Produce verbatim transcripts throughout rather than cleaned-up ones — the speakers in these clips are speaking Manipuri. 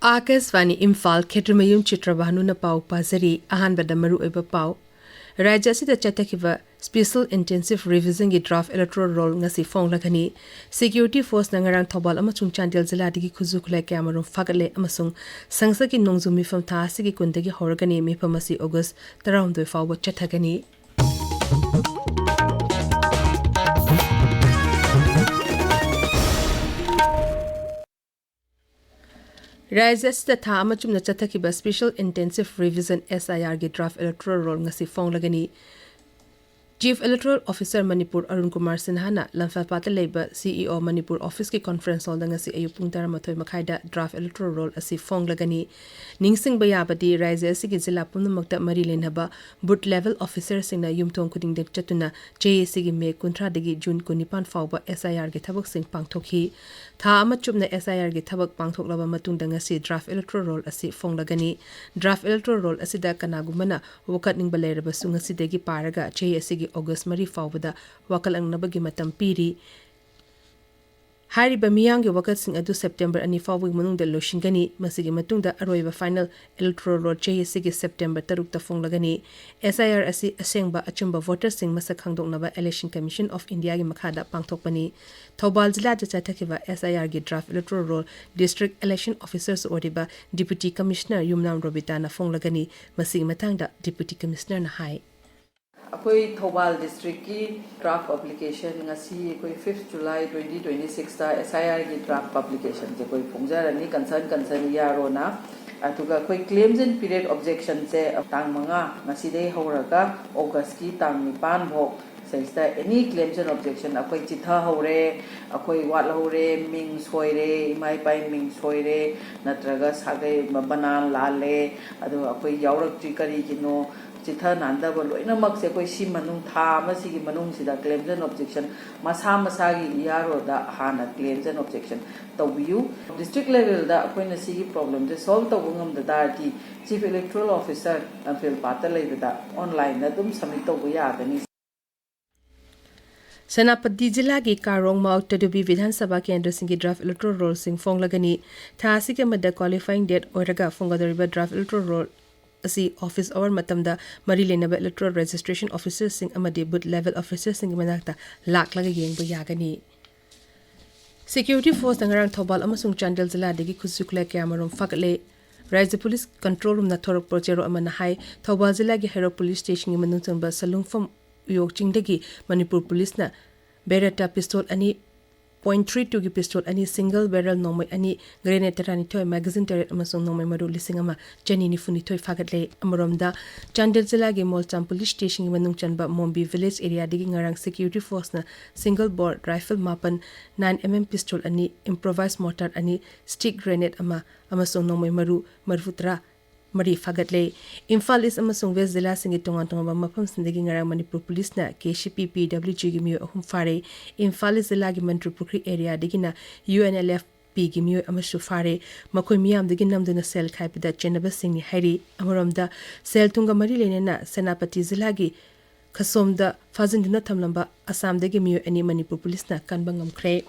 ꯑꯥꯀꯥꯁꯕꯥꯅꯤ ꯏꯝꯐꯥꯜ, ꯈꯦꯇ꯭ꯔꯤꯃꯌꯨꯝ ꯆꯤꯇ꯭ꯔꯕꯥꯅꯨꯅ ꯄꯥꯎ ꯄꯥꯖꯔꯤ꯫ ꯑꯍꯥꯟꯕꯗ ꯃꯔꯨꯑꯣꯏꯕ ꯄꯥꯎ꯫ ꯔꯥꯖ꯭ꯌ ꯑꯁꯤꯗ ꯆꯠꯊꯈꯤꯕ Special Intensive Revisionꯒꯤ draft electoral roll ꯉꯁꯤ ꯐꯣꯡꯂꯒꯅꯤ꯫ Security forceꯅ ꯉꯔꯥꯡ ꯊꯧꯕꯥꯜ ꯑꯃꯁꯨꯡ ꯆꯥꯟꯗꯦꯜ ꯖꯤꯂꯥꯗꯒꯤ ꯈꯨꯠꯁꯨ ꯈꯨꯠꯂꯥꯏ ꯀꯌꯥꯃꯔꯨꯝ ꯐꯥꯒꯠꯂꯦ ꯑꯃꯁꯨꯡ ꯁꯪꯁꯗꯀꯤ ꯅꯣꯡꯖꯨ ꯃꯤꯐꯝ ꯊꯥ ꯑꯁꯤꯒꯤ ꯀꯨꯟꯗꯒꯤ ꯍꯧꯔꯒꯅꯤ꯫ ꯃꯤꯐꯝ ꯑꯁꯤ ꯑꯣꯒꯁ ꯇꯔꯥꯍꯨꯝꯗꯣꯏ ꯐꯥꯎꯕ ꯆꯠꯊꯒꯅꯤ꯫ ꯔꯥꯖ꯭ꯌ ꯑꯁꯤꯗ ꯊꯥ ꯑꯃ ꯆꯨꯞꯅ ꯆꯠꯊꯈꯤꯕ Special Intensive Revision, SIRꯒꯤ draft electoral roll ꯉꯁꯤ ꯐꯣꯡꯂꯒꯅꯤ꯫ Chief Electoral Officer Manipur Arun Kumar ꯁꯤꯟꯍꯥꯅ ꯂꯝꯐꯦꯜꯄꯥꯠꯇ ꯂꯩꯕ CEO ꯃꯅꯤꯄꯨꯔ officeꯀꯤ conference hallꯗ ꯉꯁꯤ ꯑꯌꯨꯛ ꯄꯨꯡ ꯇꯔꯥꯃꯥꯊꯣꯏ ꯃꯈꯥꯏꯗ draft electoral roll ꯑꯁꯤ ꯐꯣꯡꯂꯒꯅꯤ꯫ ꯅꯤꯡꯁꯤꯡꯕ ꯌꯥꯕꯗꯤ, ꯔꯥꯖ꯭ꯌ ꯑꯁꯤꯒꯤ ꯖꯤꯂꯥ ꯄꯨꯝꯅꯃꯛꯇ ꯃꯔꯤ ꯂꯩꯅꯕ booth level officerꯁꯤꯡꯅ ꯌꯨꯝꯊꯣꯡ ꯈꯨꯗꯤꯡꯗ ꯆꯠꯇꯨꯅ ꯆꯍꯤ ꯑꯁꯤꯒꯤ ꯃꯦ ꯀꯨꯟꯊ꯭ꯔꯥꯗꯒꯤ ꯖꯨꯟ ꯀꯨꯟꯅꯤꯄꯥꯟ ꯐꯥꯎꯕ SIRꯒꯤ ꯊꯕꯛꯁꯤꯡ ꯄꯥꯡꯊꯣꯛꯈꯤ꯫ ꯊꯥ ꯑꯃ ꯆꯨꯞꯅ SIRꯒꯤ ꯊꯕꯛ ꯄꯥꯡꯊꯣꯛꯂꯕ ꯃꯇꯨꯡꯗ ꯉꯁꯤ draft electoral roll ꯑꯁꯤ ꯐꯣꯡꯂꯒꯅꯤ꯫ Draft electoral roll ꯑꯁꯤꯗ ꯀꯅꯥꯒꯨꯝꯕꯅ ꯋꯥꯀꯠꯅꯤꯡꯕ ꯂꯩꯔꯕꯁꯨ ꯉꯁꯤꯗꯒꯤ ꯄꯥꯔꯒ ꯆꯍꯤ ꯑꯁꯤꯒꯤ ꯑꯣꯒꯁ ꯃꯔꯤ ꯐꯥꯎꯕꯗ ꯋꯥꯀꯠꯂꯛꯅꯕꯒꯤ ꯃꯇꯝ ꯄꯤꯔꯤ꯫ ꯍꯥꯏꯔꯤꯕ ꯃꯤꯌꯥꯝꯒꯤ ꯋꯥꯀꯠꯁꯤꯡ ꯑꯗꯨ ꯁꯦꯞꯇꯦꯝꯕꯔ ꯑꯅꯤ ꯐꯥꯎꯕꯒꯤ ꯃꯅꯨꯡꯗ ꯂꯣꯏꯁꯤꯟꯒꯅꯤ꯫ ꯃꯁꯤꯒꯤ ꯃꯇꯨꯡꯗ ꯑꯔꯣꯏꯕ final electoral roll ꯆꯍꯤ ꯑꯁꯤꯒꯤ ꯁꯦꯞꯇꯦꯝꯕꯔ ꯇꯔꯨꯛꯇ ꯐꯣꯡꯂꯒꯅꯤ꯫ SIR ꯑꯁꯤ ꯑꯁꯦꯡꯕ ꯑꯆꯨꯝꯕ voterꯁꯤꯡ ꯃꯁꯛ ꯈꯪꯗꯣꯛꯅꯕ Election Commission of Indiaꯒꯤ ꯃꯈꯥꯗ ꯄꯥꯡꯊꯣꯛꯄꯅꯤ꯫ ꯊꯧꯕꯥꯜ ꯖꯤꯂꯥꯗ ꯆꯠꯊꯈꯤꯕ SIRꯒꯤ draft electoral roll district election officerꯁꯨ ꯑꯣꯏꯔꯤꯕ Deputy Commissioner ꯌꯨꯝꯅꯥꯝ ꯔꯣꯕꯤꯇꯥꯅ ꯐꯣꯡꯂꯒꯅꯤ꯫ ꯃꯁꯤꯒꯤ ꯃꯇꯥꯡꯗ Deputy Commissionerꯅ ꯍꯥꯏ꯫ ꯑꯩꯈꯣꯏ ꯊꯧꯕꯥꯜ districtꯀꯤ draft publication ꯉꯁꯤ ꯑꯩꯈꯣꯏ fifth July twenty twenty sixꯇ SIRꯒꯤ draft publicationꯁꯦ ꯑꯩꯈꯣꯏ ꯐꯣꯡꯖꯔꯅꯤ, concern concern EROꯅ꯫ ꯑꯗꯨꯒ ꯑꯩꯈꯣꯏ claims and period objectionꯁꯦ ꯇꯥꯡ ꯃꯉꯥ, ꯉꯁꯤꯗꯒꯤ ꯍꯧꯔꯒ ꯑꯣꯒꯁꯀꯤ ꯇꯥꯡ ꯅꯤꯄꯥꯟ ꯐꯥꯎ ꯁꯤꯗꯩꯁꯤꯗ any claims and objection, ꯑꯩꯈꯣꯏ ꯆꯤꯊꯍꯧꯔꯦ, ꯑꯩꯈꯣꯏ ꯋꯥꯠꯍꯧꯔꯦ, ꯃꯤꯡ ꯁꯣꯏꯔꯦ, ꯏꯃꯥ ꯏꯄꯥꯒꯤ ꯃꯤꯡ ꯁꯣꯏꯔꯦ, ꯅꯠꯇ꯭ꯔꯒ ꯁꯥꯒꯩ ꯕꯅꯥꯟ ꯂꯥꯜꯂꯦ, ꯑꯗꯨꯒ ꯑꯩꯈꯣꯏ ꯌꯥꯎꯔꯛꯇ꯭ꯔꯤ ꯀꯔꯤꯒꯤꯅꯣ, ꯆꯤꯊ ꯅꯥꯟꯗꯕ ꯂꯣꯏꯅꯃꯛꯁꯦ ꯑꯩꯈꯣꯏ ꯁꯤ ꯃꯅꯨꯡ, ꯊꯥ ꯑꯃꯁꯤꯒꯤ ꯃꯅꯨꯡꯁꯤꯗ claims and objection ꯃꯁꯥ ꯃꯁꯥꯒꯤ EROꯗ ꯍꯥꯟꯅ claims and objection ꯇꯧꯕꯤꯌꯨ꯫ District levelꯗ ꯑꯩꯈꯣꯏꯅ ꯁꯤꯒꯤ problemꯁꯦ solve ꯇꯧꯕ ꯉꯝꯗ ꯇꯥꯔꯗꯤ Chief Electoral Officer ꯂꯝꯐꯦꯜꯄꯥꯠꯇ ꯂꯩꯕꯗ onlineꯗ ꯑꯗꯨꯝ submit ꯇꯧꯕ ꯌꯥꯒꯅꯤ꯫ ꯁꯦꯅꯥꯄꯇꯤ ꯖꯤꯂꯥꯒꯤ ꯀꯥꯔꯣꯡ, ꯃꯥꯎ, ꯇꯗꯨꯕꯤ ꯕꯤꯙꯥꯟ ꯁꯚꯥ ꯀꯦꯟꯗ꯭ꯔꯁꯤꯡꯒꯤ ꯗ꯭ꯔꯥꯐ ꯏꯂꯦꯛꯇꯣꯔꯦꯜ ꯔꯣꯜꯁꯤꯡ ꯐꯣꯡꯂꯒꯅꯤ꯫ ꯊꯥ ꯑꯁꯤꯒꯤ ꯑꯃꯗ ꯀ꯭ꯋꯥꯂꯤꯐꯥꯏꯡ ꯗꯦꯠ ꯑꯣꯏꯔꯒ ꯐꯣꯡꯒꯗꯧꯔꯤꯕ ꯗ꯭ꯔꯥꯐ ꯏꯂꯦꯛꯇꯣꯔꯦꯜ ꯔꯣꯜ ꯑꯁꯤ ꯑꯣꯐꯤꯁ ꯑꯋꯥꯔ ꯃꯇꯝꯗ ꯃꯔꯤ ꯂꯩꯅꯕ ꯏꯂꯦꯛꯇꯣꯔꯦꯜ ꯔꯦꯖꯤꯁꯇ꯭ꯔꯦꯁꯟ ꯑꯣꯐꯤꯁꯔꯁꯤꯡ ꯑꯃꯗꯤ ꯕꯨꯊ ꯂꯦꯚꯦꯜ ꯑꯣꯐꯤꯁꯔꯁꯤꯡꯒꯤ ꯃꯅꯥꯛꯇ ꯂꯥꯛꯂꯒ ꯌꯦꯡꯕ ꯌꯥꯒꯅꯤ꯫ ꯁꯦꯀ꯭ꯌꯨꯔꯤꯇꯤ ꯐꯣꯔꯁꯅ ꯉꯔꯥꯡ ꯊꯧꯕꯥꯜ ꯑꯃꯁꯨꯡ ꯆꯥꯟꯗꯦꯜ ꯖꯤꯂꯥꯗꯒꯤ ꯈꯨꯠꯁꯨ ꯈꯨꯠꯂꯥꯏ ꯀꯌꯥꯃꯔꯨꯝ ꯐꯥꯒꯠꯂꯦ꯫ ꯔꯥꯖ꯭ꯌ ꯄꯨꯂꯤꯁ ꯀꯟꯇ꯭ꯔꯣꯜ ꯔꯨꯝꯅ ꯊꯣꯔꯛꯄ ꯆꯦꯔꯣꯜ ꯑꯃꯅ ꯍꯥꯏ, ꯊꯧꯕꯥꯜ ꯖꯤꯂꯥꯒꯤ ꯍꯩꯔꯣꯛ ꯄꯨꯂꯤꯁ ꯁ꯭ꯇꯦꯁꯟꯒꯤ ꯃꯅꯨꯡ ꯆꯟꯕ ꯁꯂꯨꯡꯐꯝ ꯎꯌꯣꯛ ꯆꯤꯡꯗꯒꯤ ꯃꯅꯤꯄꯨꯔ ꯄꯨꯂꯤꯁꯅ ꯕꯦꯔꯦꯇꯥ ꯄꯤꯁꯇꯣꯜ ꯑꯅꯤ, ꯄꯣꯏꯟꯠ ꯊ꯭ꯔꯤ ꯇꯨꯒꯤ ꯄꯤꯁꯇꯣꯜ ꯑꯅꯤ, ꯁꯤꯡꯒꯜ ꯕꯦꯔꯦꯜ ꯅꯣꯡꯃꯩ ꯑꯅꯤ, ꯒ꯭ꯔꯦꯅꯦꯗ ꯇꯔꯥꯅꯤꯊꯣꯏ, ꯃꯦꯒꯥꯖꯤꯟ ꯇꯔꯦꯠ ꯑꯃꯁꯨꯡ ꯅꯣꯡꯃꯩ ꯃꯔꯨ ꯂꯤꯁꯤꯡ ꯑꯃ ꯆꯅꯤ ꯅꯤꯐꯨ ꯅꯤꯊꯣꯏ ꯐꯥꯒꯠꯂꯦ꯫ ꯑꯃꯔꯣꯝꯗ, ꯆꯥꯟꯗꯦꯜ ꯖꯤꯂꯥꯒꯤ ꯃꯣꯜꯆꯥꯝ ꯄꯨꯂꯤꯁ ꯁ꯭ꯇꯦꯁꯟꯒꯤ ꯃꯅꯨꯡ ꯆꯟꯕ ꯃꯣꯝꯕꯤ ꯚꯤꯂꯦꯖ ꯑꯦꯔꯤꯌꯥꯗꯒꯤ ꯉꯔꯥꯡ ꯁꯦꯀ꯭ꯌꯨꯔꯤꯇꯤ ꯐꯣꯔꯁꯅ ꯁꯤꯡꯒꯜ ꯕꯣꯔ ꯔꯥꯏꯐꯜ ꯃꯥꯄꯟ, ꯅꯥꯏꯟ ꯑꯦꯝ ꯑꯦꯝ ꯄꯤꯁꯇꯣꯜ ꯑꯅꯤ, ꯏꯝꯄ꯭ꯔꯣꯚꯥꯏꯖ ꯃꯣꯔꯇꯥꯔ ꯑꯅꯤ, ꯁ꯭ꯇꯤꯛ ꯒ꯭ꯔꯦꯅꯦꯗ ꯑꯃ ꯑꯃꯁꯨꯡ ꯅꯣꯡꯃꯩ ꯃꯔꯨ ꯃꯔꯤꯐꯨ ꯇꯔꯥ ꯃꯔꯤ ꯐꯥꯒꯠꯂꯦ꯫ ꯏꯝꯐꯥꯜ ꯏꯁ ꯑꯃꯁꯨꯡ ꯋꯦꯁ ꯖꯤꯂꯥꯁꯤꯡꯒꯤ ꯇꯣꯉꯥꯟ ꯇꯣꯉꯥꯟꯕ ꯃꯐꯝꯁꯤꯡꯗꯒꯤ ꯉꯔꯥꯡ ꯃꯅꯤꯄꯨꯔ ꯄꯨꯂꯤꯁꯅ ꯀꯦ ꯁꯤ ꯄꯤ ꯄꯤ ꯗꯕ꯭ꯂꯤꯎ ꯖꯤꯒꯤ ꯃꯤꯑꯣꯏ ꯑꯍꯨꯝ ꯐꯥꯔꯦ꯫ ꯏꯝꯐꯥꯜ ꯏꯁ ꯖꯤꯂꯥꯒꯤ ꯃꯟꯇ꯭ꯔꯤ ꯄꯨꯈ꯭ꯔꯤ ꯑꯦꯔꯤꯌꯥꯗꯒꯤꯅ ꯌꯨ ꯑꯦꯟ ꯑꯦꯜ ꯑꯦꯐ ꯄꯤꯒꯤ ꯃꯤꯑꯣꯏ ꯑꯃꯁꯨ ꯐꯥꯔꯦ꯫ ꯃꯈꯣꯏ ꯃꯤꯌꯥꯝꯗꯒꯤ ꯅꯝꯗꯨꯅ ꯁꯦꯜ ꯈꯥꯏꯕꯗ ꯆꯦꯟꯅꯕꯁꯤꯡꯅꯤ ꯍꯥꯏꯔꯤ꯫ ꯑꯃꯔꯣꯝꯗ, ꯁꯦꯜ ꯊꯨꯝꯒ ꯃꯔꯤ ꯂꯩꯅꯅ ꯁꯦꯅꯥꯄꯇꯤ ꯖꯤꯂꯥꯒꯤ ꯈꯁꯣꯝꯗ ꯐꯥꯖꯤꯟꯗꯨꯅ ꯊꯝꯂꯝꯕ ꯑꯁꯥꯝꯗꯒꯤ ꯃꯤꯑꯣꯏ ꯑꯅꯤ ꯃꯅꯤꯄꯨꯔ ꯄꯨꯂꯤꯁꯅ ꯀꯟꯕ ꯉꯝꯈ꯭ꯔꯦ꯫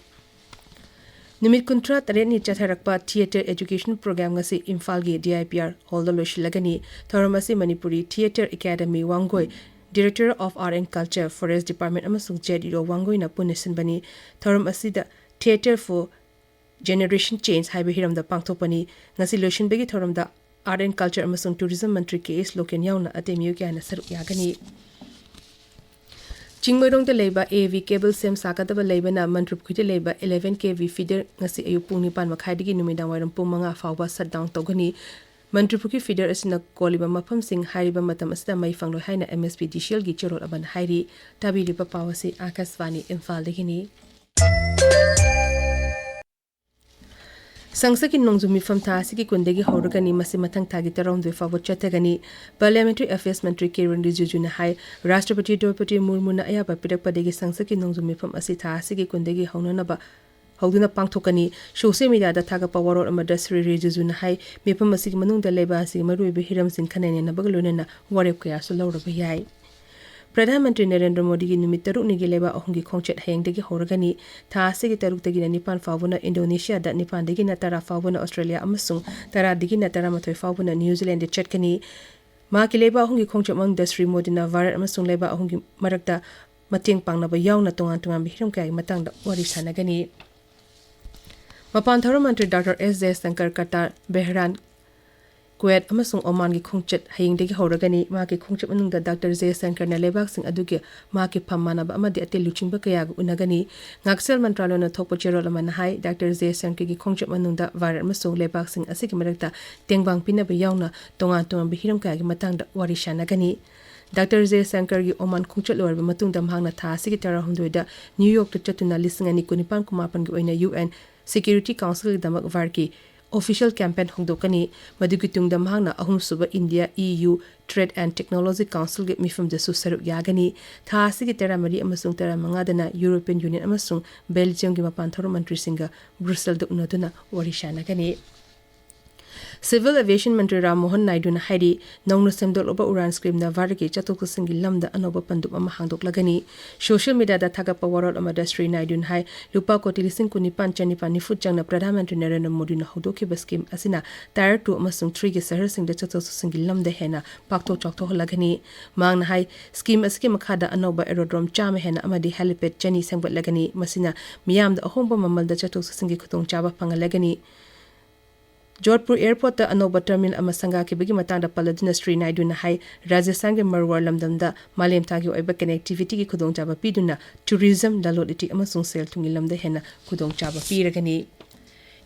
ꯅꯨꯃꯤꯠ ꯀꯨꯟꯊ꯭ꯔꯥ ꯇꯔꯦꯠꯅꯤ ꯆꯠꯊꯔꯛꯄ ꯊꯤꯌꯦꯇꯔ ꯑꯦꯖꯨꯀꯦꯁꯟ ꯄ꯭ꯔꯣꯒ꯭ꯔꯥꯝ ꯉꯁꯤ ꯏꯝꯐꯥꯜꯒꯤ ꯗꯤ ꯑꯥꯏ ꯄꯤ ꯑꯥꯔ ꯍꯣꯜꯗ ꯂꯣꯏꯁꯤꯜꯂꯒꯅꯤ꯫ ꯊꯧꯔꯝ ꯑꯁꯤ Manipuri theatre academy Wangoi, directorate of art and culture, forest department ꯑꯃꯁꯨꯡ ꯖꯦꯠ ꯏ ꯑꯣ ꯋꯥꯡꯒꯣꯏꯅ ꯄꯨꯟꯅ ꯁꯤꯟꯕꯅꯤ꯫ ꯊꯧꯔꯝ ꯑꯁꯤꯗ Theatre for Generation Change ꯍꯥꯏꯕ ꯍꯤꯔꯝꯗ ꯄꯥꯡꯊꯣꯛꯄꯅꯤ꯫ ꯉꯁꯤ ꯂꯣꯏꯁꯤꯟꯕꯒꯤ ꯊꯧꯔꯝꯗ ꯑꯥꯔꯠ ꯑꯦꯟ ꯀꯜꯆꯔ ꯑꯃꯁꯨꯡ ꯇꯨꯔꯤꯖꯝ ꯃꯟꯇ꯭ꯔꯤ ꯀꯦ ꯑꯦꯁ ꯂꯣꯀꯦꯟ ꯌꯥꯎꯅ ꯑꯇꯩ ꯃꯤꯑꯣꯏ ꯀꯌꯥꯅ ꯁꯔꯨꯛ ꯌꯥꯒꯅꯤ꯫ ꯆꯤꯡꯃꯩꯔꯣꯡꯗ ꯂꯩꯕ ꯑꯦ ꯚꯤ ꯀꯦꯕꯜ ꯁꯦꯝ ꯁꯥꯒꯗꯕ ꯂꯩꯕꯅ ꯃꯟꯇ꯭ꯔꯤꯄꯨꯈ꯭ꯔꯤꯗ ꯂꯩꯕ ꯏꯂꯦꯚꯦꯟ ꯀꯦ ꯚꯤ ꯐꯤꯗꯔ ꯉꯁꯤ ꯑꯌꯨꯛ ꯄꯨꯡ ꯅꯤꯄꯥꯟ ꯃꯈꯥꯏꯗꯒꯤ ꯅꯨꯃꯤꯗꯥꯡ ꯋꯥꯏꯔꯝ ꯄꯨꯡ ꯃꯉꯥ ꯐꯥꯎꯕ ꯁꯠ ꯗꯥꯎꯟ ꯇꯧꯒꯅꯤ꯫ ꯃꯟꯇ꯭ꯔꯤꯄꯨꯈ꯭ꯔꯤ ꯐꯤꯗꯔ ꯑꯁꯤꯅ ꯀꯣꯜꯂꯤꯕ ꯃꯐꯝꯁꯤꯡ ꯍꯥꯏꯔꯤꯕ ꯃꯇꯝ ꯑꯁꯤꯗ ꯃꯩ ꯐꯪꯂꯣꯏ ꯍꯥꯏꯅ ꯑꯦꯝ ꯑꯦꯁ ꯄꯤ ꯗꯤ ꯁꯤ ꯑꯦꯜꯒꯤ ꯆꯦꯔꯣꯜ ꯑꯃꯅ ꯍꯥꯏꯔꯤ꯫ ꯇꯥꯕꯤꯔꯤꯕ ꯄꯥꯎ ꯑꯁꯤ ꯑꯥꯀꯥꯁꯕꯥꯅꯤ ꯏꯝꯐꯥꯜꯗꯒꯤꯅꯤ꯫ ꯁꯪꯁꯠꯀꯤ ꯅꯣꯡꯖꯨ ꯃꯤꯐꯝ ꯊꯥ ꯑꯁꯤꯒꯤ ꯀꯨꯟꯗꯒꯤ ꯍꯧꯔꯒꯅꯤ꯫ ꯃꯁꯤ ꯃꯊꯪ ꯊꯥꯒꯤ ꯇꯔꯥꯍꯨꯝꯗꯣꯏ ꯐꯥꯎꯕ ꯆꯠꯊꯒꯅꯤ꯫ ꯄꯥꯔꯂꯤꯌꯥꯃꯦꯟꯇꯔꯤ ꯑꯦꯐꯤꯌꯔꯁ ꯃꯟꯇ꯭ꯔꯤ ꯀꯤꯔꯟ ꯔꯤꯖꯤꯖꯨꯅ ꯍꯥꯏ, ꯔꯥꯁꯇ꯭ꯔꯄꯇꯤ ꯗ꯭ꯔꯧꯄꯗꯤ ꯃꯨꯔꯃꯨꯅ ꯑꯌꯥꯕ ꯄꯤꯔꯛꯄꯗꯒꯤ ꯁꯪꯁꯠꯀꯤ ꯅꯣꯡꯖꯨ ꯃꯤꯐꯝ ꯑꯁꯤ ꯊꯥ ꯑꯁꯤꯒꯤ ꯀꯨꯟꯗꯒꯤ ꯍꯧꯅꯅꯕ, ꯍꯧꯗꯨꯅ ꯄꯥꯡꯊꯣꯛꯀꯅꯤ꯫ ꯁꯣꯁꯤꯌꯦꯜ ꯃꯤꯗꯤꯌꯥꯗ ꯊꯥꯒꯠꯄ ꯋꯥꯔꯣꯜ ꯑꯃꯗ ꯁ꯭ꯔꯤ ꯔꯤꯖꯤꯖꯨꯅ ꯍꯥꯏ, ꯃꯤꯐꯝ ꯑꯁꯤꯒꯤ ꯃꯅꯨꯡꯗ ꯂꯩꯕꯥꯛ ꯑꯁꯤꯒꯤ ꯃꯔꯨꯑꯣꯏꯕ ꯍꯤꯔꯝꯁꯤꯡ ꯈꯟꯅ ꯅꯩꯅꯕꯒ ꯂꯣꯏꯅꯅ ꯋꯥꯔꯦꯞ ꯀꯌꯥꯁꯨ ꯂꯧꯔꯕ ꯌꯥꯏ꯫ ꯄ꯭ꯔꯙꯥꯟ ꯃꯟꯇ꯭ꯔꯤ ꯅꯔꯦꯟꯗ꯭ꯔ ꯃꯣꯗꯤꯒꯤ ꯅꯨꯃꯤꯠ ꯇꯔꯨꯛꯅꯤꯒꯤ ꯂꯩꯕꯥꯛ ꯑꯍꯨꯝꯒꯤ ꯈꯣꯡꯆꯠ ꯍꯌꯦꯡꯗꯒꯤ ꯍꯧꯔꯒꯅꯤ꯫ ꯊꯥ ꯑꯁꯤꯒꯤ ꯇꯔꯨꯛꯇꯒꯤꯅ ꯅꯤꯄꯥꯟ ꯐꯥꯎꯕꯅ ꯏꯟꯗꯣꯅꯦꯁꯤꯌꯥꯗ, ꯅꯤꯄꯥꯟꯗꯒꯤꯅ ꯇꯔꯥ ꯐꯥꯎꯕꯅ ꯑꯣꯁꯇ꯭ꯔꯦꯂꯤꯌꯥ ꯑꯃꯁꯨꯡ ꯇꯔꯥꯗꯒꯤꯅ ꯇꯔꯥꯃꯥꯊꯣꯏ ꯐꯥꯎꯕꯅ ꯅ꯭ꯌꯨ ꯖꯤꯂꯦꯟꯗ ꯆꯠꯀꯅꯤ꯫ ꯃꯍꯥꯛꯀꯤ ꯂꯩꯕꯥꯛ ꯑꯍꯨꯝꯒꯤ ꯈꯣꯡꯆꯠ ꯃꯅꯨꯡꯗ ꯁ꯭ꯔꯤ ꯃꯣꯗꯤꯅ ꯚꯥꯔꯠ ꯑꯃꯁꯨꯡ ꯂꯩꯕꯥꯛ ꯑꯍꯨꯝꯒꯤ ꯃꯔꯛꯇ ꯃꯇꯦꯡ ꯄꯥꯡꯅꯕ ꯌꯥꯎꯅ ꯇꯣꯉꯥꯟ ꯇꯣꯉꯥꯟꯕ ꯍꯤꯔꯝ ꯀꯌꯥꯒꯤ ꯃꯇꯥꯡꯗ ꯋꯥꯔꯤ ꯁꯥꯟꯅꯒꯅꯤ꯫ ꯃꯄꯥꯟ ꯊꯧꯔꯝ ꯃꯟꯇ꯭ꯔꯤ ꯗꯥꯛꯇꯔ ꯑꯦꯁ ꯖꯌꯁꯪꯀꯔ ꯀꯇꯥꯔ, ꯕꯦꯍꯔꯥꯟ, ꯀꯨꯋꯦꯠ ꯑꯃꯁꯨꯡ ꯑꯣꯃꯥꯟꯒꯤ ꯈꯣꯡꯆꯠ ꯍꯌꯦꯡꯗꯒꯤ ꯍꯧꯔꯒꯅꯤ꯫ ꯃꯍꯥꯛꯀꯤ ꯈꯣꯡꯆꯠ ꯃꯅꯨꯡꯗ ꯗꯥꯛꯇꯔ ꯖꯌꯁꯪꯀꯔꯅ ꯂꯩꯕꯥꯛꯁꯤꯡ ꯑꯗꯨꯒꯤ ꯃꯍꯥꯛꯀꯤ ꯐꯝ ꯃꯥꯟꯅꯕ ꯑꯃꯗꯤ ꯑꯇꯩ ꯂꯨꯆꯤꯡꯕ ꯀꯌꯥꯒ ꯎꯅꯒꯅꯤ꯫ ꯉꯥꯛꯁꯦꯜ ꯃꯟꯇ꯭ꯔꯥꯂꯣꯏꯅ ꯊꯣꯛꯄ ꯆꯦꯔꯣꯜ ꯑꯃꯅ ꯍꯥꯏ, ꯗꯥꯛꯇꯔ ꯖꯌꯁꯪꯀꯔꯒꯤ ꯈꯣꯡꯆꯠ ꯃꯅꯨꯡꯗ ꯚꯥꯔꯠ ꯑꯃꯁꯨꯡ ꯂꯩꯕꯥꯛꯁꯤꯡ ꯑꯁꯤꯒꯤ ꯃꯔꯛꯇ ꯇꯦꯡꯕꯥꯡ ꯄꯤꯅꯕ ꯌꯥꯎꯅ ꯇꯣꯉꯥꯟ ꯇꯣꯉꯥꯟꯕ ꯍꯤꯔꯝ ꯀꯌꯥꯒꯤ ꯃꯇꯥꯡꯗ ꯋꯥꯔꯤ ꯁꯥꯟꯅꯒꯅꯤ꯫ ꯗꯥꯛꯇꯔ ꯖꯌꯁꯪꯀꯔꯒꯤ ꯑꯣꯃꯥꯟ ꯈꯣꯡꯆꯠ ꯂꯣꯏꯔꯕ ꯃꯇꯨꯡꯗ ꯃꯍꯥꯛꯅ ꯊꯥ ꯑꯁꯤꯒꯤ ꯇꯔꯥꯍꯨꯝꯗꯣꯏꯗ ꯅ꯭ꯌꯨ ꯌꯣꯔꯛꯇ ꯆꯠꯇꯨꯅ ꯂꯤꯁꯤꯡ ꯑꯅꯤ ꯀꯨꯟꯅꯤꯄꯥꯟ ꯀꯨꯟꯃꯥꯄꯟꯒꯤ ꯑꯣꯏꯅ ꯌꯨ ꯑꯦꯟ ꯁꯦꯀ꯭ꯌꯨꯔꯤꯇꯤ ꯀꯥꯎꯟꯁꯤꯜꯒꯤꯗꯃꯛ ꯚꯥꯔꯠꯀꯤ ꯑꯣꯐꯤꯁꯤꯌꯦꯜ ꯀꯦꯝꯄꯦꯟ ꯍꯧꯗꯣꯛꯀꯅꯤ꯫ ꯃꯗꯨꯒꯤ ꯇꯨꯡꯗ ꯃꯍꯥꯛꯅ ꯑꯍꯨꯝꯁꯨꯕ India E U trade and technology ꯀꯥꯎꯟꯁꯤꯜꯒꯤ ꯃꯤꯐꯝꯗꯁꯨ ꯁꯔꯨꯛ ꯌꯥꯒꯅꯤ꯫ ꯊꯥ ꯑꯁꯤꯒꯤ ꯇꯔꯥꯃꯔꯤ ꯑꯃꯁꯨꯡ ꯇꯔꯥꯃꯉꯥꯗꯅ ꯌꯨꯔꯣꯄꯤꯌꯟ ꯌꯨꯅꯤꯌꯟ ꯑꯃꯁꯨꯡ ꯕꯦꯜꯖꯤꯌꯝꯒꯤ ꯃꯄꯥꯟ ꯊꯧꯔꯝ ꯃꯟꯇ꯭ꯔꯤꯁꯤꯡꯒ ꯕ꯭ꯔꯨꯁꯦꯜꯗ ꯎꯅꯗꯨꯅ ꯋꯥꯔꯤ ꯁꯥꯟꯅꯒꯅꯤ꯫ ꯁꯤꯚꯤꯜ ꯑꯦꯚꯤꯌꯦꯁꯟ ꯃꯟꯇ꯭ꯔꯤ ꯔꯥꯝ ꯃꯣꯍꯟ ꯅꯥꯏꯗꯨꯅ ꯍꯥꯏꯔꯤ, ꯅꯧꯅ ꯁꯦꯝꯗꯣꯛꯂꯕ ꯎꯔꯥꯟ ꯁ꯭ꯀꯤꯝꯅ ꯚꯥꯔꯠꯀꯤ ꯆꯠꯊꯣꯛ ꯆꯠꯁꯤꯟꯒꯤ ꯂꯝꯗ ꯑꯅꯧꯕ ꯄꯟꯗꯨꯞ ꯑꯃ ꯍꯥꯡꯗꯣꯛꯂꯒꯅꯤ꯫ ꯁꯣꯁꯤꯌꯦꯜ ꯃꯤꯗꯤꯌꯥꯗ ꯊꯥꯒꯠꯄ ꯋꯥꯔꯣꯜ ꯑꯃꯗ ꯁ꯭ꯔꯤ ꯅꯥꯏꯗꯨꯅ ꯍꯥꯏ, ꯂꯨꯄꯥ ꯀꯣꯇꯤ ꯂꯤꯁꯤꯡ ꯀꯨꯟꯅꯤꯄꯥꯟ ꯆꯅꯤꯄꯥꯟ ꯅꯤꯐꯨ ꯆꯪꯅ ꯄ꯭ꯔꯙꯥꯟ ꯃꯟꯇ꯭ꯔꯤ ꯅꯔꯦꯟꯗ꯭ꯔ ꯃꯣꯗꯤꯅ ꯍꯧꯗꯣꯛꯈꯤꯕ ꯁ꯭ꯀꯤꯝ ꯑꯁꯤꯅ ꯇꯥꯌꯔ ꯇꯨ ꯑꯃꯁꯨꯡ ꯊ꯭ꯔꯤꯒꯤ ꯁꯍꯔꯁꯤꯡꯗ ꯆꯠꯊꯣꯛ ꯆꯠꯁꯤꯟꯒꯤ ꯂꯝꯗ ꯍꯦꯟꯅ ꯄꯥꯛꯊꯣꯛ ꯆꯥꯎꯊꯣꯛꯍꯜꯂꯒꯅꯤ꯫ ꯃꯍꯥꯛꯅ ꯍꯥꯏ, ꯁ꯭ꯀꯤꯝ ꯑꯁꯤꯒꯤ ꯃꯈꯥꯗ ꯑꯅꯧꯕ ꯑꯦꯔꯣꯗ꯭ꯔꯣꯝ ꯆꯥꯝꯃ ꯍꯦꯟꯅ ꯑꯃꯗꯤ ꯍꯦꯂꯤꯄꯦꯗ ꯆꯅꯤ ꯁꯦꯝꯒꯠꯂꯒꯅꯤ꯫ ꯃꯁꯤꯅ ꯃꯤꯌꯥꯝꯗ ꯑꯍꯣꯡꯕ ꯃꯃꯜꯗ ꯆꯠꯊꯣꯛ ꯆꯠꯁꯤꯟꯒꯤ ꯈꯨꯗꯣꯡꯆꯥꯕ ꯐꯪꯍꯜꯂꯒꯅꯤ꯫ ꯖꯣꯙꯄꯨꯔ ꯑꯦꯌꯔꯄꯣꯔꯠꯇ ꯑꯅꯧꯕ ꯇꯔꯃꯤꯅꯦꯜ ꯑꯃ ꯁꯪꯒꯥꯈꯤꯕꯒꯤ ꯃꯇꯥꯡꯗ ꯄꯜꯂꯗꯨꯅ ꯁ꯭ꯔꯤ ꯅꯥꯏꯗꯨꯅ ꯍꯥꯏ, ꯔꯥꯖꯁꯊꯥꯟꯒꯤ ꯃꯔꯋꯥꯔ ꯂꯝꯗꯝꯗ ꯃꯥꯂꯦꯝ ꯊꯥꯛꯀꯤ ꯑꯣꯏꯕ ꯀꯅꯦꯛꯇꯤꯚꯤꯇꯤꯒꯤ ꯈꯨꯗꯣꯡꯆꯥꯕ ꯄꯤꯗꯨꯅ ꯇꯨꯔꯤꯖꯝ, ꯂꯂꯣꯟ ꯏꯇꯤꯛ ꯑꯃꯁꯨꯡ ꯁꯦꯜ ꯊꯨꯝꯒꯤ ꯂꯝꯗ ꯍꯦꯟꯅ ꯈꯨꯗꯣꯡꯆꯥꯕ ꯄꯤꯔꯒꯅꯤ꯫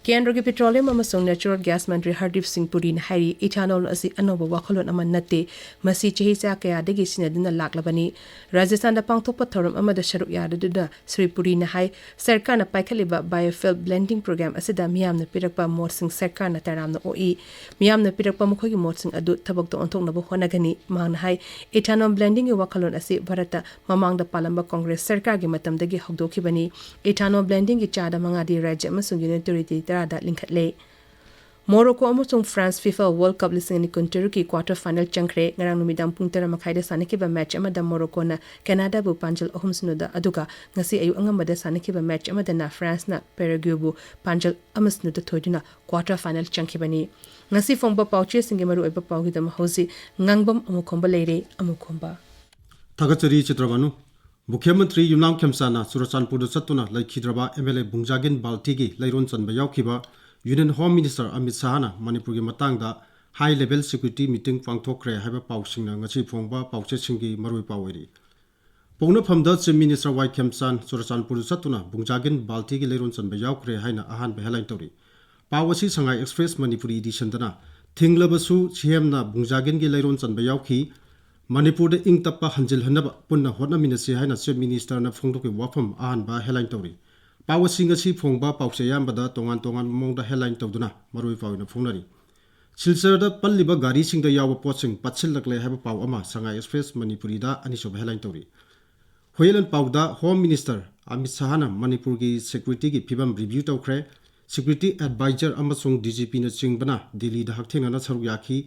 ꯀꯦꯟꯗ꯭ꯔꯒꯤ ꯄꯦꯇ꯭ꯔꯣꯂꯤꯌꯝ ꯑꯃꯁꯨꯡ ꯅꯦꯆꯔꯦꯜ ꯒ꯭ꯌꯥꯁ ꯃꯟꯇ꯭ꯔꯤ ꯍꯔꯗꯤꯞ ꯁꯤꯡ ꯄꯨꯔꯤꯅ ꯍꯥꯏꯔꯤ, ꯏꯊꯥꯅꯣꯜ ꯑꯁꯤ ꯑꯅꯧꯕ ꯋꯥꯈꯜꯂꯣꯟ ꯑꯃ ꯅꯠꯇꯦ, ꯃꯁꯤ ꯆꯍꯤ ꯆꯥ ꯀꯌꯥꯗꯒꯤ ꯁꯤꯖꯤꯟꯅꯗꯨꯅ ꯂꯥꯛꯂꯕꯅꯤ꯫ ꯔꯥꯖꯁꯊꯥꯟꯗ ꯄꯥꯡꯊꯣꯛꯄ ꯊꯧꯔꯝ ꯑꯃꯗ ꯁꯔꯨꯛ ꯌꯥꯔꯗꯨꯅ ꯁ꯭ꯔꯤ ꯄꯨꯔꯤꯅ ꯍꯥꯏ, ꯁꯔꯀꯥꯔꯅ ꯄꯥꯏꯈꯠꯂꯤꯕ biofuel blending program ꯑꯁꯤꯗ ꯃꯤꯌꯥꯝꯅ ꯄꯤꯔꯛꯄ ꯃꯣꯠꯁꯤꯡ ꯁꯔꯀꯥꯔꯅ ꯇꯔꯥꯝꯅ ꯑꯣꯛꯏ꯫ ꯃꯤꯌꯥꯝꯅ ꯄꯤꯔꯛꯄ ꯃꯈꯣꯏꯒꯤ ꯃꯣꯠꯁꯤꯡ ꯑꯗꯨ ꯊꯕꯛꯇ ꯑꯣꯟꯊꯣꯛꯅꯕ ꯍꯣꯠꯅꯒꯅꯤ꯫ ꯃꯍꯥꯛꯅ ꯍꯥꯏ, ethanol blendingꯒꯤ ꯋꯥꯈꯜꯂꯣꯟ ꯑꯁꯤ ꯚꯥꯔꯠꯇ ꯃꯃꯥꯡꯗ ꯄꯥꯜꯂꯝꯕ ꯀꯣꯡꯒ꯭ꯔꯦꯁ ꯁꯔꯀꯥꯔꯒꯤ ꯃꯇꯝꯗꯒꯤ ꯍꯧꯗꯣꯛꯈꯤꯕꯅꯤ꯫ Ethanol blendingꯒꯤ ꯆꯥꯗ ꯃꯉꯥꯗꯤ ꯔꯥꯖ꯭ꯌ ꯑꯃꯁꯨꯡ ꯌꯨꯅꯤꯌꯟ ꯇꯦꯔꯤꯇꯣꯔꯤ ꯇꯔꯥꯗ ꯂꯤꯡꯈꯠꯂꯦ꯫ ꯃꯣꯔꯣꯀꯣ ꯑꯃꯁꯨꯡ ꯐ꯭ꯔꯥꯟꯁ ꯐꯤꯐꯥ ꯋꯥꯔꯜ ꯀꯞ ꯂꯤꯁꯤꯡ ꯑꯅꯤ ꯀꯨꯟꯇꯔꯨꯛꯀꯤ ꯀ꯭ꯋꯥꯇꯔ ꯐꯥꯏꯅꯦꯜ ꯆꯪꯈ꯭ꯔꯦ꯫ ꯉꯔꯥꯡ ꯅꯨꯃꯤꯗꯥꯡ ꯄꯨꯡ ꯇꯔꯥ ꯃꯈꯥꯏꯗ ꯁꯥꯟꯅꯈꯤꯕ ꯃꯦꯆ ꯑꯃꯗ ꯃꯣꯔꯣꯀꯣꯅ ꯀꯦꯅꯥꯗꯥꯕꯨ ꯄꯥꯟꯖꯜ ꯑꯍꯨꯝ ꯁꯤꯅꯣꯗ, ꯑꯗꯨꯒ ꯉꯁꯤ ꯑꯌꯨꯛ ꯑꯉꯟꯕꯗ ꯁꯥꯟꯅꯈꯤꯕ ꯃꯦꯆ ꯑꯃꯗꯅ ꯐ꯭ꯔꯥꯟꯁꯅ ꯄꯦꯔꯥꯒ꯭ꯌꯨꯕꯨ ꯄꯥꯟꯖꯜ ꯑꯃ ꯁꯤꯅꯣꯗ ꯊꯣꯏꯗꯨꯅ ꯀ꯭ꯋꯥꯇꯔ ꯐꯥꯏꯅꯦꯜ ꯆꯪꯈꯤꯕꯅꯤ꯫ ꯉꯁꯤ ꯐꯣꯡꯕ ꯄꯥꯎꯆꯦꯁꯤꯡꯒꯤ ꯃꯔꯨꯑꯣꯏꯕ ꯄꯥꯎꯒꯤꯗꯃꯛ ꯍꯧꯖꯤꯛ ꯉꯥꯡꯕꯝ ꯑꯃꯨꯈꯣꯝꯕ ꯂꯩꯔꯦ꯫ ꯑꯃꯨꯈꯣꯝꯕ꯫ ꯊꯥꯒꯠꯆꯔꯤ ꯆꯤꯇ꯭ꯔꯕꯥꯅꯨ꯫ ꯃꯨꯈ꯭ꯌ ꯃꯟꯇ꯭ꯔꯤ ꯌꯨꯝꯅꯥꯝ ꯈꯦꯝꯆꯥꯟꯅ ꯆꯨꯔꯆꯥꯟꯄꯨꯔꯗ ꯆꯠꯇꯨꯅ ꯂꯩꯈꯤꯗ꯭ꯔꯕ ꯑꯦꯝ ꯑꯦꯜ ꯑꯦ ꯕꯨꯡꯖꯥꯒꯤꯟ ꯕꯥꯜꯇꯤꯒꯤ ꯂꯩꯔꯣꯟ ꯆꯟꯕ ꯌꯥꯎꯈꯤꯕ ꯌꯨꯅꯤꯌꯟ ꯍꯣꯝ ꯃꯤꯅꯤꯁꯇꯔ ꯑꯃꯤꯠ ꯁꯥꯍꯅ ꯃꯅꯤꯄꯨꯔꯒꯤ ꯃꯇꯥꯡꯗ ꯍꯥꯏ ꯂꯦꯚꯦꯜ ꯁꯦꯀ꯭ꯌꯨꯔꯤꯇꯤ ꯃꯤꯇꯤꯡ ꯄꯥꯡꯊꯣꯛꯈ꯭ꯔꯦ ꯍꯥꯏꯕ ꯄꯥꯎꯁꯤꯡꯅ ꯉꯁꯤ ꯐꯣꯡꯕ ꯄꯥꯎꯆꯦꯁꯤꯡꯒꯤ ꯃꯔꯨꯑꯣꯏ ꯄꯥꯎ ꯑꯣꯏꯔꯤ꯫ ꯄꯣꯛꯅꯐꯝꯗ ꯆꯤꯐ ꯃꯤꯅꯤꯁꯇꯔ ꯋꯥꯏ ꯈꯦꯝꯆꯥꯟ ꯆꯨꯔꯆꯥꯟꯄꯨꯔꯗ ꯆꯠꯇꯨꯅ ꯕꯨꯡꯖꯥꯒꯤꯟ ꯕꯥꯜꯇꯤꯒꯤ ꯂꯩꯔꯣꯟ ꯆꯟꯕ ꯌꯥꯎꯈ꯭ꯔꯦ ꯍꯥꯏꯅ ꯑꯍꯥꯟꯕ ꯍꯦꯗꯂꯥꯏꯟ ꯇꯧꯔꯤ꯫ ꯄꯥꯎ ꯑꯁꯤ ꯁꯉꯥꯏ ꯑꯦꯛꯁꯄ꯭ꯔꯦꯁ ꯃꯅꯤꯄꯨꯔꯤ ꯏꯗꯤꯁꯟꯗꯅ ꯊꯤꯡꯂꯕꯁꯨ ꯁꯤ ꯑꯦꯝꯅ ꯕꯨꯡꯖꯥꯒꯤꯟꯒꯤ ꯂꯩꯔꯣꯟ ꯆꯟꯕ ꯌꯥꯎꯈꯤ꯫ ꯃꯅꯤꯄꯨꯔꯗ ꯏꯪ ꯇꯞꯄ ꯍꯟꯖꯤꯜꯍꯟꯅꯕ ꯄꯨꯟꯅ ꯍꯣꯠꯅꯃꯤꯟꯅꯁꯤ ꯍꯥꯏꯅ ꯆꯤꯐ ꯃꯤꯅꯤꯁꯇꯔꯅ ꯐꯣꯡꯗꯣꯛꯈꯤꯕ ꯋꯥꯐꯝ ꯑꯍꯥꯟꯕ ꯍꯦꯗꯂꯥꯏꯟ ꯇꯧꯔꯤ꯫ ꯄꯥꯎ ꯑꯁꯤ ꯉꯁꯤ ꯐꯣꯡꯕ ꯄꯥꯎꯆꯦ ꯑꯌꯥꯝꯕꯗ ꯇꯣꯉꯥꯟ ꯇꯣꯉꯥꯟꯕ ꯃꯑꯣꯡꯗ ꯍꯦꯗꯂꯥꯏꯟ ꯇꯧꯗꯨꯅ ꯃꯔꯨꯑꯣꯏ ꯄꯥꯎ ꯑꯣꯏꯅ ꯐꯣꯡꯅꯔꯤ꯫ ꯁꯤꯜꯆꯔꯗ ꯄꯜꯂꯤꯕ ꯒꯥꯔꯤꯁꯤꯡꯗ ꯌꯥꯎꯕ ꯄꯣꯠꯁꯤꯡ ꯄꯠꯁꯤꯜꯂꯛꯂꯦ ꯍꯥꯏꯕ ꯄꯥꯎ ꯑꯃ ꯁꯉꯥꯏ ꯑꯦꯛꯁꯄ꯭ꯔꯦꯁ ꯃꯅꯤꯄꯨꯔꯤꯗ ꯑꯅꯤꯁꯨꯕ ꯍꯦꯗꯂꯥꯏꯟ ꯇꯧꯔꯤ꯫ ꯍꯨꯌꯦꯟꯂꯣꯟ ꯄꯥꯎꯗ ꯍꯣꯝ ꯃꯤꯅꯤꯁꯇꯔ ꯑꯃꯤꯠ ꯁꯥꯍꯅ ꯃꯅꯤꯄꯨꯔꯒꯤ ꯁꯦꯀ꯭ꯌꯨꯔꯤꯇꯤꯒꯤ ꯐꯤꯕꯝ ꯔꯤꯚ꯭ꯌꯨ ꯇꯧꯈ꯭ꯔꯦ꯫ ꯁꯦꯀ꯭ꯌꯨꯔꯤꯇꯤ ꯑꯦꯗꯚꯥꯏꯖꯔ ꯑꯃꯁꯨꯡ ꯗꯤ ꯖꯤ ꯄꯤꯅꯆꯤꯡꯕꯅ ꯗꯤꯜꯂꯤꯗ ꯍꯛꯊꯦꯡꯅꯅ ꯁꯔꯨꯛ ꯌꯥꯈꯤ꯫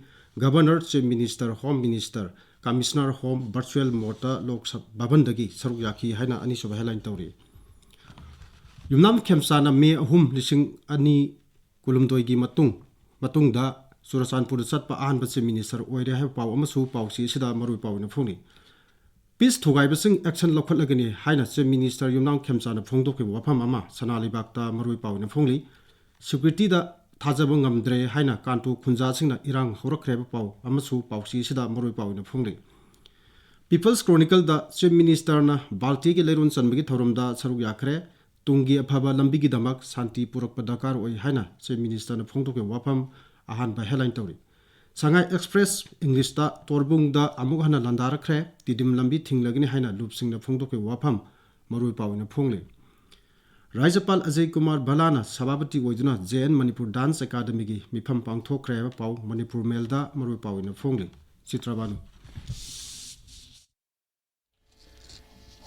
Governor, chief minister, home minister, commissioner home virtual ꯃꯣꯗꯇ ꯂꯣꯛ ꯁꯚꯥ ꯚꯕꯟꯗꯒꯤ ꯁꯔꯨꯛ ꯌꯥꯈꯤ ꯍꯥꯏꯅ ꯑꯅꯤꯁꯨꯕ ꯍꯦꯗꯂꯥꯏꯟ ꯇꯧꯔꯤ꯫ ꯌꯨꯝꯅꯥꯝ ꯈꯦꯝꯆꯥꯅ ꯃꯦ ꯑꯍꯨꯝ, ꯂꯤꯁꯤꯡ ꯑꯅꯤ ꯀꯨꯟꯍꯨꯝꯗꯣꯏꯒꯤ ꯃꯇꯨꯡ, ꯃꯇꯨꯡꯗ ꯆꯨꯔꯆꯥꯟꯄꯨꯔꯗ ꯆꯠꯄ ꯑꯍꯥꯟꯕ ꯆꯤꯐ ꯃꯤꯅꯤꯁꯇꯔ ꯑꯣꯏꯔꯦ ꯍꯥꯏꯕ ꯄꯥꯎ ꯑꯃꯁꯨ ꯄꯥꯎꯆꯦ ꯑꯁꯤꯗ ꯃꯔꯨꯑꯣꯏ ꯄꯥꯎ ꯑꯣꯏꯅ ꯐꯣꯡꯂꯤ꯫ ꯄꯤꯁ ꯊꯨꯒꯥꯏꯕꯁꯤꯡ ꯑꯦꯛꯁꯟ ꯂꯧꯈꯠꯂꯒꯅꯤ ꯍꯥꯏꯅ ꯆꯤꯐ ꯃꯤꯅꯤꯁꯇꯔ ꯌꯨꯝꯅꯥꯝ ꯈꯦꯝꯆꯥꯅ ꯐꯣꯡꯗꯣꯛꯈꯤꯕ ꯋꯥꯐꯝ ꯑꯃ ꯁꯅꯥ ꯂꯩꯕꯥꯛꯇ ꯃꯔꯨꯑꯣꯏ ꯄꯥꯎ ꯑꯣꯏꯅ ꯐꯣꯡꯂꯤ꯫ ꯁꯦꯀ꯭ꯌꯨꯔꯤꯇꯤꯗ ꯊꯥꯖꯕ ꯉꯝꯗ꯭ꯔꯦ ꯍꯥꯏꯅ ꯀꯥꯟꯇꯣ ꯈꯨꯟꯖꯥꯁꯤꯡꯅ ꯏꯔꯥꯡ ꯍꯧꯔꯛꯈ꯭ꯔꯦ ꯍꯥꯏꯕ ꯄꯥꯎ ꯑꯃꯁꯨ ꯄꯥꯎꯆꯦ ꯑꯁꯤꯗ ꯃꯔꯨꯑꯣꯏ ꯄꯥꯎ ꯑꯣꯏꯅ ꯐꯣꯡꯂꯤ꯫ ꯄꯤꯄꯜꯁ ꯀ꯭ꯔꯣꯅꯤꯀꯜꯗ ꯆꯤꯐ ꯃꯤꯅꯤꯁꯇꯔꯅ ꯕꯥꯜꯇꯤꯒꯤ ꯂꯩꯔꯣꯟ ꯆꯟꯕꯒꯤ ꯊꯧꯔꯝꯗ ꯁꯔꯨꯛ ꯌꯥꯈ꯭ꯔꯦ꯫ ꯇꯨꯡꯒꯤ ꯑꯐꯕ ꯂꯝꯕꯤꯒꯤꯗꯃꯛ ꯁꯥꯟꯇꯤ ꯄꯨꯔꯛꯄ ꯗꯔꯀꯥꯔ ꯑꯣꯏ ꯍꯥꯏꯅ ꯆꯤꯐ ꯃꯤꯅꯤꯁꯇꯔꯅ ꯐꯣꯡꯗꯣꯛꯈꯤꯕ ꯋꯥꯐꯝ ꯑꯍꯥꯟꯕ ꯍꯦꯗꯂꯥꯏꯟ ꯇꯧꯔꯤ꯫ ꯁꯉꯥꯏ ꯑꯦꯛꯁꯄ꯭ꯔꯦꯁ ꯏꯪꯂꯤꯁꯇ ꯇꯣꯔꯕꯨꯡꯗ ꯑꯃꯨꯛ ꯍꯟꯅ ꯂꯥꯟꯗꯥꯔꯛꯈ꯭ꯔꯦ, ꯇꯤꯗꯤꯝ ꯂꯝꯕꯤ ꯊꯤꯡꯂꯒꯅꯤ ꯍꯥꯏꯅ ꯂꯨꯞꯁꯤꯡꯅ ꯐꯣꯡꯗꯣꯛꯈꯤꯕ ꯋꯥꯐꯝ ꯃꯔꯨꯑꯣꯏ ꯄꯥꯎ ꯑꯣꯏꯅ ꯐꯣꯡꯂꯤ꯫ ꯔꯥꯖ꯭ꯌꯄꯥꯜ ꯑꯖꯌ ꯀꯨꯃꯥꯔ ꯚꯜꯂꯥꯅ ꯁꯚꯥꯄꯇꯤ ꯑꯣꯏꯗꯨꯅ ꯖꯦ ꯑꯦꯟ ꯃꯅꯤꯄꯨꯔ ꯗꯥꯟꯁ ꯑꯦꯀꯥꯗꯃꯤꯒꯤ ꯃꯤꯐꯝ ꯄꯥꯡꯊꯣꯛꯈ꯭ꯔꯦ ꯍꯥꯏꯕ ꯄꯥꯎ ꯃꯅꯤꯄꯨꯔ ꯃꯦꯜꯗ ꯃꯔꯨꯑꯣꯏ ꯄꯥꯎ ꯑꯣꯏꯅ ꯐꯣꯡꯂꯤ꯫ ꯆꯤꯇ꯭ꯔꯕꯥꯅꯨ꯫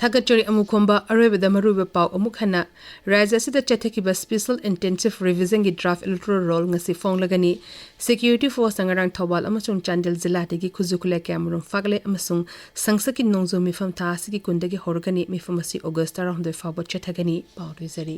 ꯊꯥꯒꯠꯆꯔꯤ꯫ ꯑꯃꯨꯛ ꯈꯣꯝꯕ ꯑꯔꯣꯏꯕꯗ ꯃꯔꯨꯑꯣꯏꯕ ꯄꯥꯎ ꯑꯃꯨꯛ ꯍꯟꯅ꯫ ꯔꯥꯖ꯭ꯌ ꯑꯁꯤꯗ ꯆꯠꯊꯈꯤꯕ Special Intensive Revision ꯒꯤ draft electoral roll ꯉꯁꯤ ꯐꯣꯡꯂꯒꯅꯤ꯫ Security force ꯅ ꯉꯔꯥꯡ ꯊꯧꯕꯥꯜ ꯑꯃꯁꯨꯡ ꯆꯥꯟꯗꯦꯜ ꯖꯤꯂꯥꯗꯒꯤ ꯈꯨꯠꯁꯨ ꯈꯨꯠꯂꯥꯏ ꯀꯌꯥꯃꯔꯨꯝ ꯐꯥꯒꯠꯂꯦ ꯑꯃꯁꯨꯡ ꯁꯪꯁꯠꯀꯤ ꯅꯣꯡꯖꯨ ꯃꯤꯐꯝ ꯊꯥ ꯑꯁꯤꯒꯤ ꯀꯨꯟꯗꯒꯤ ꯍꯧꯔꯒꯅꯤ꯫ ꯃꯤꯐꯝ ꯑꯁꯤ August ꯇꯔꯥꯍꯨꯝꯗꯣꯏ ꯐꯥꯎꯕ ꯆꯠꯊꯒꯅꯤ꯫ ꯄꯥꯎ ꯂꯣꯏꯖꯔꯤ꯫